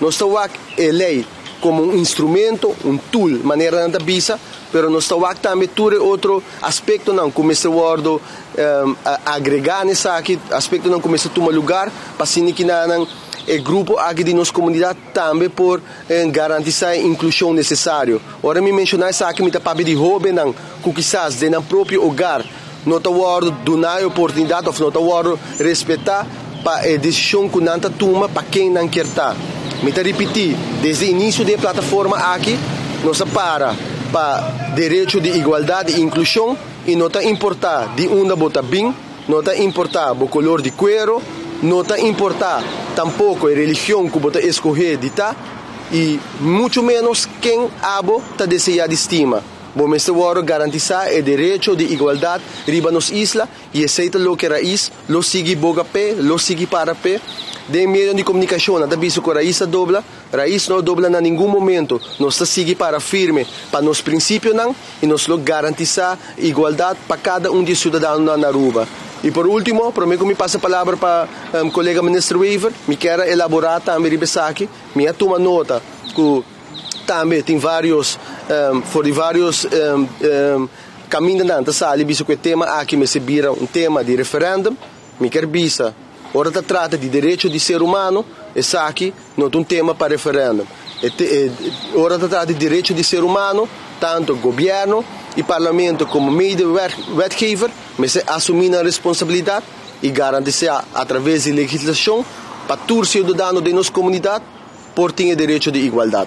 Nos ta wak e lei komo un instrumento, un tool, manera nan ta bisa, pero nos ta wak tambe tur e otro aspektonan ku mester wòrdu agregá na esaki, aspektonan ku mester tuma lugar pa asina kinanan e grupo aki di nos komunidat tambe por garantisá e inklushon nesesario. Ora mi menshoná esaki mi ta papia di hóbennan ku kisas den nan propio hogar no ta wòrdu duná e oportunidat òf no ta wòrdu respetá pa e desishon ku nan ta tuma pa ken nan kier ta. Mi ta ripití, desde inisio di e plataforma aki nos a para pa derecho di igualdat i inklushon i no ta importá di unda bo ta bin, no ta importá bo kolor di kuero, no ta importá tampoko e religion ku bo ta eskohé di ta i muchu ménos ken abo ta deseá di stima. Bo mester wòrdu garantisá e derecho di igualdat riba nos isla i esei ta loke Rais lo sigui boga p'e, lo sigui para p'e. Den medionan di komunikashon nan ta bisa ku Rais ta dobla. Rais no a dobla na ningun momento. Nos ta sigui para firme pa nos prinsipionan i nos lo garantisá igualdat pa kada un di e siudadanonan na Aruba. I por último, promé ku mi pasa palabra pa kolega Minister Wever, mi kier a elaborá tambe riba esaki. Mi a tuma nota ku. Tambe tin varios for di varios camindanan ta sali bisa cu e tema aki mester bira un tema di referendum. Mi kier bisa, ora ta trata di derecho di ser humano, esaki no ta un tema pa referendum. Ora ta trata di derecho di ser humano, tanto gobierno y parlamento como mede wetgever mester asumi nan responsabilidad y garantisa a traves di legislacion pa tur ciudadano den nos comunidad por tin e derecho di igualdad.